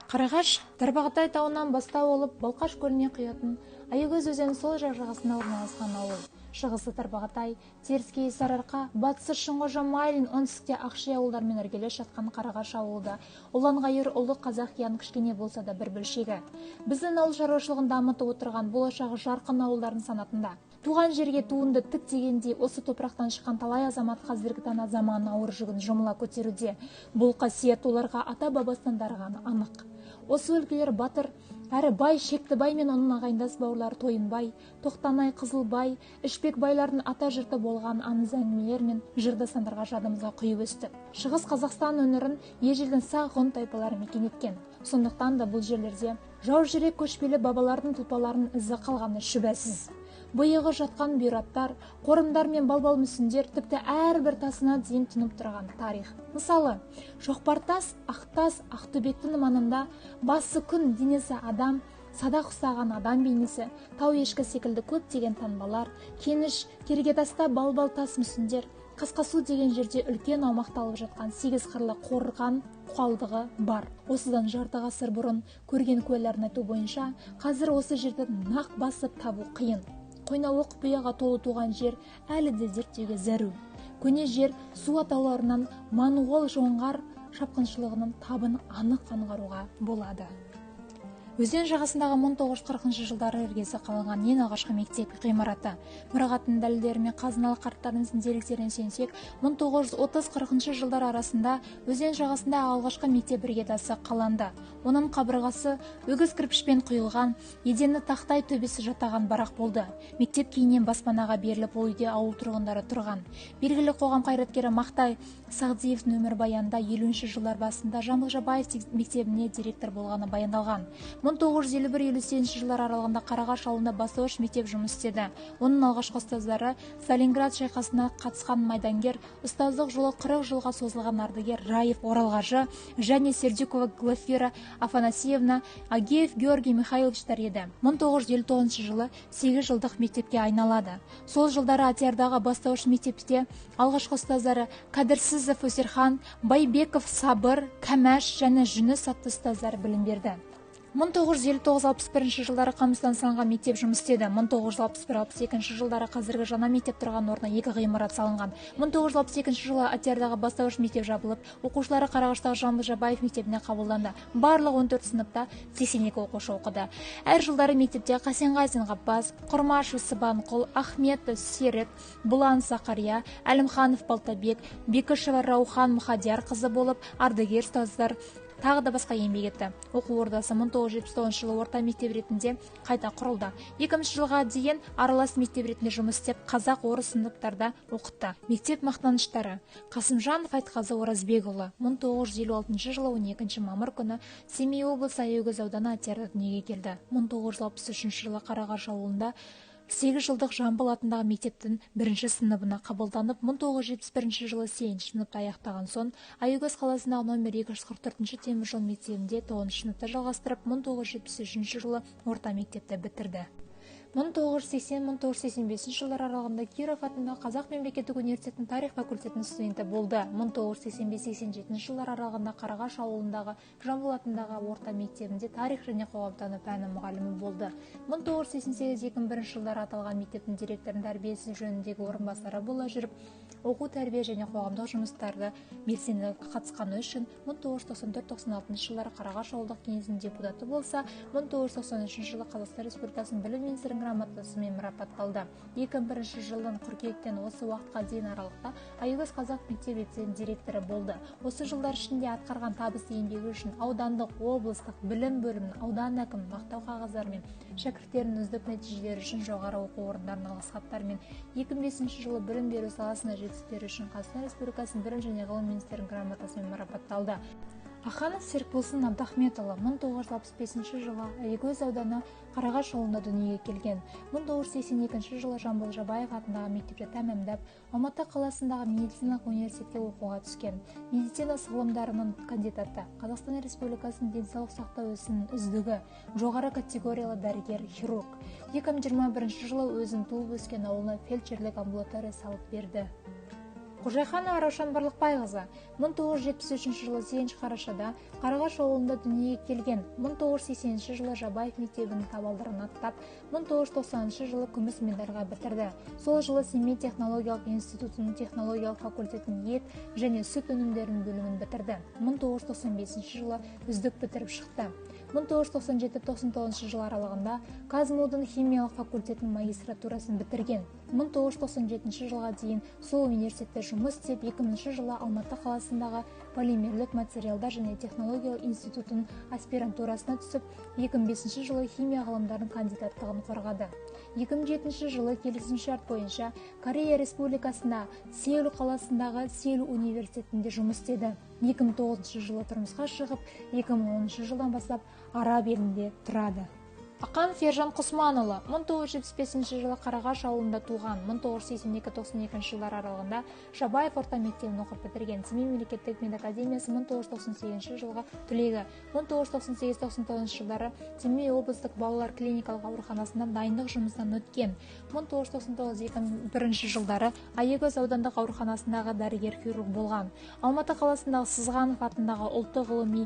Қарағаш Тарбағатай тауынан бастау алып, Балқаш көліне құятын Аягөз өзенінің сол жақ жағасында орналасқан ауыл. Шығысы Тарбағатай, теріскейі Сарыарқа, батысы Шыңқожа Майлин, оңтүстікте Ақши ауылдарымен іргелес жатқан Қарағаш ауылы да ұлан-ғайыр ұлы Қазақияның кішкене болса да бір бөлшегі. Біздің ауыл шаруашылығын дамытып отырған болашағы жарқын ауылдардың санатында. Туған жерге туынды тік дегендей, осы топырақтан шыққан талай азамат қазіргі таңда заманның ауыр жүгін жұмыла көтеруде. Бұл қасиет оларға ата-бабасынан дарығаны анық. Осы өлкелер батыр, әрі бай Шектібай мен оның ағайындас бауырлары Тойынбай, Тоқтанай, Қызылбай, Ішпек байлардың ата жұрты болған аңыз әңгімелер мен жыр дастандарға жадымызға құйып өсті. Шығыс Қазақстан өңірін ежелден сақ ғұн тайпалары мекен еткен. Сондықтан да бұл жерлерде жау жүрек көшпелі бабалардың тұлпаларының ізі қалғаны шүбәсіз. Бұйығы жатқан бұйраттар, қорымдар мен балбал мүсіндер тіпті әрбір тасына дейін тұнып тұрған тарих. Мысалы, Шоқпартас, Ақтас, Ақтөбектің маңында басы күн, денесі адам, садақ ұстаған адам бейнесі, тау ешкі секілді көптеген таңбалар, Кеніш, Кергетаста балбал тас мүсіндер, Қасқасу деген жерде үлкен аумақты алып жатқан сегіз қырлы қорған қалдығы бар. Осыдан жарты ғасыр бұрын көрген куәлардың айтуы бойынша, қазір осы жерді нақ басып табу қиын. Қойнауы құпияға толы туған жер әлі де зерттеуге зәру. Көне жер су атауларынан моңғол жоңғар шапқыншылығының табын анық аңғаруға болады. Өзен жағасындағы 1940 жылдары іргесі қаланған ең алғашқы мектеп ғимараты. Мұрағаттың дәлелдері мен қазыналы қарттарымыздың деректеріне сүйенсек, 1930-40 жылдар арасында өзен жағасында алғашқы мектеп іргетасы қаланды. Оның қабырғасы өгіз кірпішпен құйылған, едені тақтай, төбесі жатаған барақ болды. Мектеп кейіннен баспанаға беріліп, ол үйде ауыл тұрғындары тұрған. Белгілі қоғам қайраткері Мақтай Сағдиевтің өмірбаянында 50 жылдар басында Жамбыл Жабаев мектебіне директор болғаны баяндалған. 1951-58 жылдар аралығында Қарағаш ауылында бастауыш мектеп жұмыс істеді. Оның алғашқы ұстаздары Сталинград шайқасына қатысқан майдангер, ұстаздық жолы 40 жылға созылған ардагер Раев Оралғажы және Сердюкова Глафира Афанасьевна, Агеев Георгий Михайловичтар еді. 1959 жылы 8 жылдық мектепке айналады. Сол жылдары Атиярдағы бастауыш мектепте алғашқы ұстаздары Кәдірсізов Өсерхан, Байбеков Сабыр, Кәмәш және Жүніс атты ұстаздар білім берді. 1959-61 жылдары қамыстан салынған мектеп жұмыс істеді. 1961-62 жылдары қазіргі жаңа мектеп тұрған орнына екі ғимарат салынған. 1962 жылы Атиярдағы бастауыш мектеп жабылып, оқушылары Қарағаштағы Жамбыл Жабаев мектебіне қабылданды. Барлығы 14 сыныпта 82 оқушы оқыды. Әр жылдары мектепте Қасенғазин Ғаббас, Құрмашев Сыбанқұл, Ахметов Серік, Бұлан Сақария, Әлімханов Балтабек, Бекішева Раухан Мұхадиярқызы болып, ардагер ұстаздар тағы да басқа еңбек етті. Оқу ордасы 1979 жылы орта мектеп ретінде қайта құрылды. 2000 жылға дейін аралас мектеп ретінде жұмыс істеп, қазақ, орыс сыныптарда оқытты. Мектеп мақтаныштары. Қасымжанов Айтқазы Оразбекұлы 1956 жылы 12 мамыр күні Семей облысы Аягөз ауданы Атиярда дүниеге келді. 1963 жылы Қарағаш ауылында 8 жылдық Жамбыл атындағы мектептің бірінші сыныбына қабылданып, 1971 жылы 8 сыныпты аяқтаған соң, Аягөз қаласындағы номер 244 теміржол мектебінде 9 сыныпты жалғастырып, 1973 жылы орта мектепті бітірді. 1980-1985 жылдар аралығында Киров атындағы Қазақ мемлекеттік университетінің тарих факультетінің студенті болды. 1985-87 жылдар аралығында Қарағаш ауылындағы Жамбыл атындағы орта мектебінде тарих және қоғамтану пәні мұғалімі болды. 1988-2001 жылдары аталған мектептің директорының тәрбиесі жөніндегі орынбасары бола жүріп, оқу тәрбие және қоғамдық жұмыстарды белсенді қатысқаны үшін 1994-96 жылдары Қарағаш ауылдық кеңесінің депутаты болса, 1993 жылы Қазақстан Республикасының білім министрінің грамотасымен марапатталды. 2001 жылдың қыркүйектен осы уақытқа дейін аралықта Аягөз қазақ мектеп лицейінің директоры болды. Осы жылдар ішінде атқарған табысты еңбегі үшін аудандық, облыстық білім бөлімінің, аудан әкімінің мақтау қағаздарымен, шәкірттерінің үздік нәтижелері үшін жоғары оқу орындарының алғыс хаттарымен, 2005 жылы білім беру саласында жетістіктері үшін Қазақстан Республикасының білім және ғылым министрінің грамотасымен марапатталды. Аханов Серікболсын Абдахметұлы 1965 жылы Аягөз ауданы Қарағаш ауылында дүниеге келген. 1982 жылы Жамбыл Жабаев атындағы мектепті тәмамдап, Алматы қаласындағы медициналық университетке оқуға түскен. Медицина ғылымдарының кандидаты, Қазақстан Республикасының денсаулық сақтау ісінің үздігі, жоғары категориялы дәрігер, хирург. 2021 жылы өзін туып өскен ауылына фельдшерлік амбулатория салып берді. Қожайханова Раушан Барлықбайқызы 1973 жылы 8 қарашада Қарағаш ауылында дүниеге келген. 1980 жылы Жабаев мектебінің табалдырығын аттап, 1990 жылы күміс медальға бітірді. Сол жылы Семей технологиялық институтының технологиялық факультетінің ет және сүт өнімдерінің бөлімін бітірді. 1995 жылы үздік бітіріп шықты. 1997-99 жыл аралығында КазМУ-дың химиялық факультетінің магистратурасын бітірген. 1997 жылға дейін сол университетте жұмыс істеп, 2000 жылы Алматы қаласындағы полимерлік материалдар және технологиялық институтының аспирантурасына түсіп, 2005 жылы химия ғылымдарының кандидаттығын қорғады. 2007 жылы келісімшарт бойынша Корея Республикасында Сеул қаласындағы Сеул университетінде жұмыс істеді. 2009 жылы тұрмысқа шығып, 2010 жылдан бастап Араб елінде тұрады. Ақанов Ержан Құсманұлы 1975 жылы Қарағаш ауылында туған. 1982-92 жылдар аралығында Жабаев орта мектебін оқып бітірген. Семей мемлекеттік педакадемиясы 1998 жылғы түлегі. 1998-99 жылдары Семей облыстық балалар клиникалық ауруханасында дайындық жұмысынан өткен. 1999-2001 жылдары Аягөз аудандық ауруханасындағы дәрігер-хирург болған. Алматы қаласындағы Сызғанов атындағы ұлттық ғылыми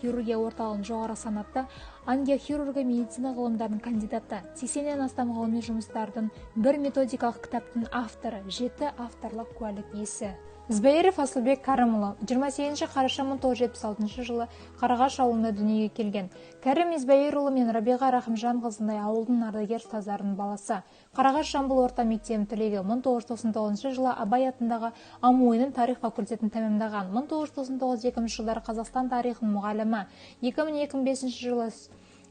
хирургия орталығының жоғары санатты ангиохирургы, медицина ғылымдарының кандидаты, 80-нен астам ғылыми жұмыстардың, бір методикалық кітаптың авторы, 7 авторлық куәлік иесі. Збайыров Асылбек Кәрімұлы 28 қараша 1976 жылы Қарағаш ауылында дүниеге келген. Кәрім Избайырұлы мен Рабиға Рахымжанқызындай ауылдың ардагер ұстаздарының баласы. Қарағаш Жамбыл орта мектебінің түлегі. 1999 жылы Абай атындағы АМУ-ның тарих факультетін тәмамдаған. 1999-2000 жылдары Қазақстан тарихының мұғалімі. 2000-2005 жылы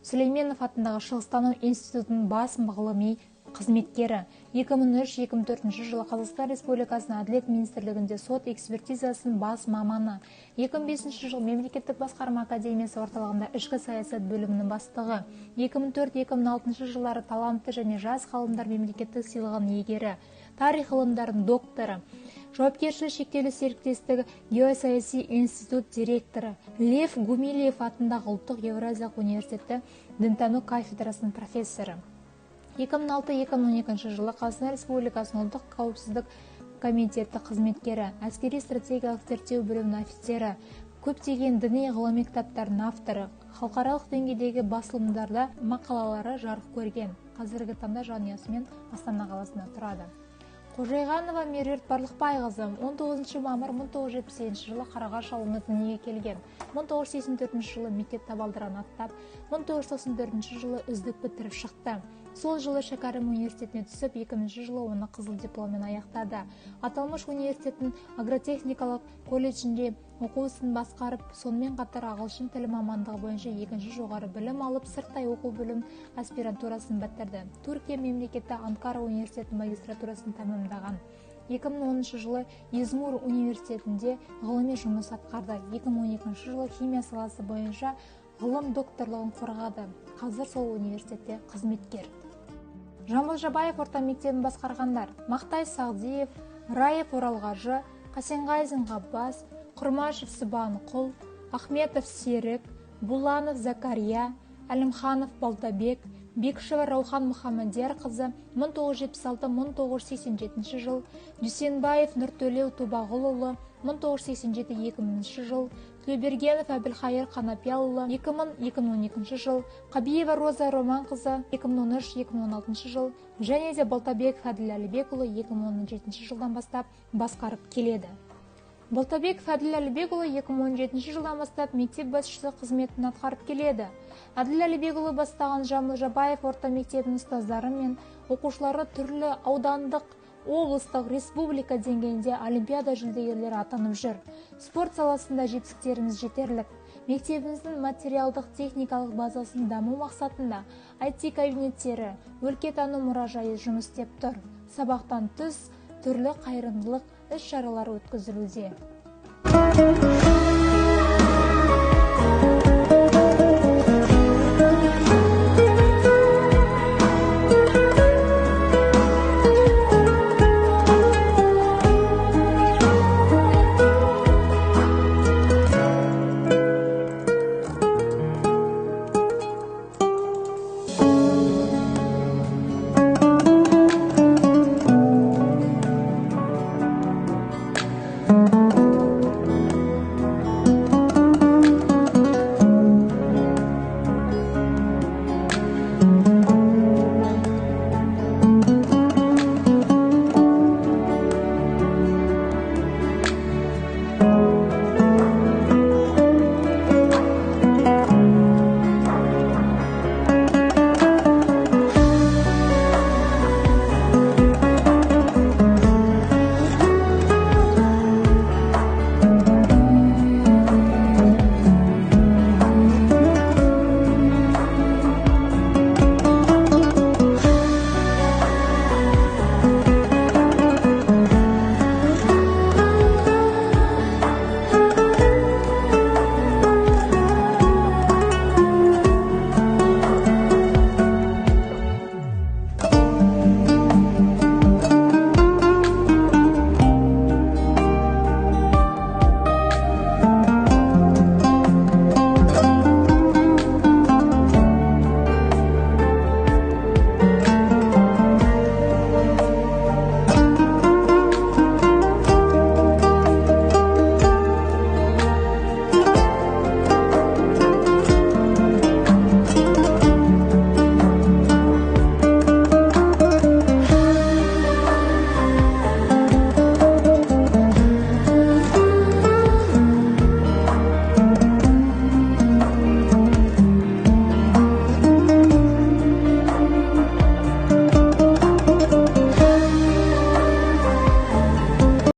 Сүлейменов атындағы Шығыстану институтының бас ғылыми қызметкері. 2003-2004 жылы Қазақстан Республикасының Әділет министрлігінде сот экспертизасының бас маманы. 2005 жылы Мемлекеттік басқарма академиясы орталығында ішкі саясат бөлімінің бастығы. 2004-2006 жылдары талантты және жас ғалымдар мемлекеттік сыйлығының иегері, тарих ғылымдарының докторы, жауапкершілігі шектеулі серіктестігі геосаяси институт директоры, Лев Гумилев атындағы ұлттық Еуразиялық университеті дінтану кафедрасының профессоры. 2006-2012 жылы Қазақстан Республикасының ұлттық қауіпсіздік комитеті қызметкері, әскери стратегиялық зерттеу бөлімінің офицері, көптеген діни ғылыми кітаптардың авторы, халықаралық деңгейдегі басылымдарда мақалалары жарық көрген. Қазіргі таңда жанұясымен Астана қаласында тұрады. Қожайғанова Меруерт Барлықбайқызы 19 мамыр 1978 жылы Қарағаш ауылында дүниеге келген. 1984 жылы мектеп табалдырығын аттап, 1994 жылы үздік бітіріп шықты. Сол жылы Шәкәрім университетіне түсіп, 2000 жылы оны қызыл дипломмен аяқтады. Аталмыш университеттің агротехникалық колледжінде оқу ісін басқарып, сонымен қатар ағылшын тілі мамандығы бойынша екінші жоғары білім алып, сырттай оқу бөлім аспирантурасын бітірді. Түркия мемлекеті Анкара университетінің магистратурасын тәмамдаған. 2010 жылы Измир университетінде ғылыми жұмыс атқарды. 2012 жылы химия саласы бойынша ғылым докторлығын қорғады. Қазір сол университетте қызметкер. Жамбыл Жабаев орта мектебін басқарғандар: Мақтай Сағдиев, Раев Оралғажы, Қасенғазин Ғаббас, Құрмашев Сыбанқұл, Ахметов Серік, Буланов Закария, Әлімханов Балтабек, Бекшева Раухан Мұхаммедиярқызы 1976-1987 жыл, Дүйсенбаев Нұртөлеу Тобағұлұлы 1987-2000 жыл, Тілеубергенов Әбілхайыр Қанапияұлы 2000-2012 жыл, Қабиева Роза Романқызы 2013-2016 жыл және де Балтабеков Әділ Әлібекұлы 2017 жылдан бастап басқарып келеді. Балтабеков Әділ Әлібекұлы 2017 жылдан бастап мектеп басшысы қызметін атқарып келеді. Әділ Әлібекұлы бастаған Жамбыл Жабаев орта мектебінің ұстаздары мен оқушылары түрлі аудандық, облыстық, республика деңгейінде олимпиада жүлдегерлері атанып жүр. Спорт саласында жетістіктеріміз жетерлік. Мектебіміздің материалдық техникалық базасын даму мақсатында IT кабинеттері, өлкетану мұражайы жұмыс істеп тұр. Сабақтан тыс түрлі қайырымдылық іс-шаралар өткізілуде.